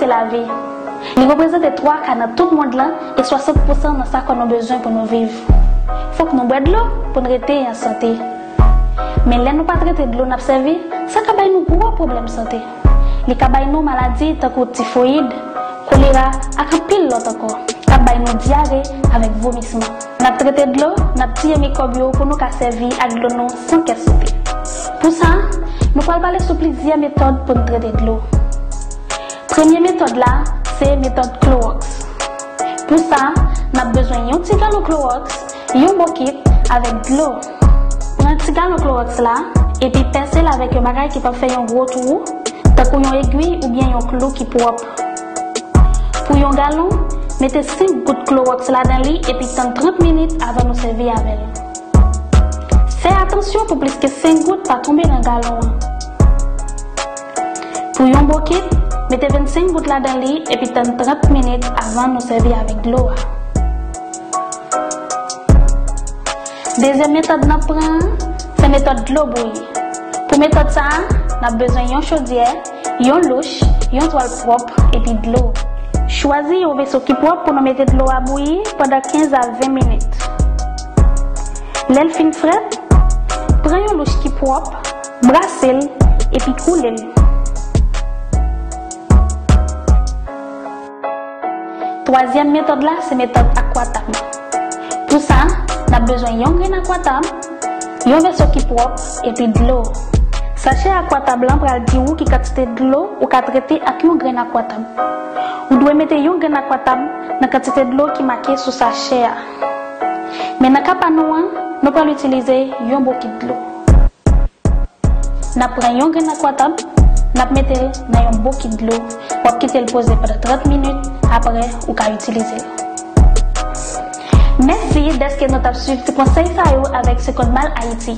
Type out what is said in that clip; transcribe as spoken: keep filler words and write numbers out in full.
lavi. Li reprezante twa ka nan tout mond lan e swasant pousan nan sa kò nou bezwen pou nou viv. Fòk nou bwè dlo pou n rete an sante. Men lè nou pa trete dlo n ap sèvi, sa ka bay nou gwo pwoblèm sante. Li ka bay nou maladi tankou tifoyid, kolera ak anpil lòt ankò, k ap bay nou dyare avèk vomisman. N ap trete dlo, n ap tiye mikwòb yo pou nou ka sèvi ak dlo nou san kè sote. Pou sa, nou pral pale sou plizyè metòd pou n trete dlo. Premye metòd la, se metòd klowòks. Pou sa, n ap bezwen yon ti galon klowòks, yon bokit avèk dlo. Pran ti galon klowòks la, epi pèse l avèk yon bagay ki p ap fè yon gwo twou, tankou yon egwi oubyen yon klou ki pwòp. Pou yon galon, mete senk gout klowòks ladan li epi tann trant minit avan nou sèvi avè l. Fè atansyon pou plis ke senk gout pa tonbe nan galon an. Pou yon bokit, mete vennsenk gout ladan li epi tann trant minit avan nou sèvi avèk dlo a. Dezyèm metòd n ap pran an, se metòd dlo bouyi. Pou metòd sa a, n ap bezwen yon chodyè, yon louch, yon twal pwòp epi dlo. Chwazi yon veso ki pwòp pou nou mete dlo a bouyi pandan kenz a ven minit. Lè l fin frèt, pran yon louch ki pwòp, brase l epi koule l. Twazyèm metòd la se metòd akwatab. Pou sa, n ap bezwen yon grenn akwatab, yon veso ki pwòp epi dlo. Sachè akwatab lan pral di ou ki kantite dlo ou ka trete ak yon grenn akwatab. Ou dwe mete yon grenn akwatab nan kantite dlo ki make sou sachè a. Men nan ka pa nou an, nou pral itilize yon bokit dlo. N ap pran yon grenn akwatab, n ap mete l nan yon bokit dlo. W ap kite l poze pandan trant minit, apre ou ka itilize l. Mèsi dèske nou t ap swiv ti konsèy sa yo avèk Seconde Malle Haïti.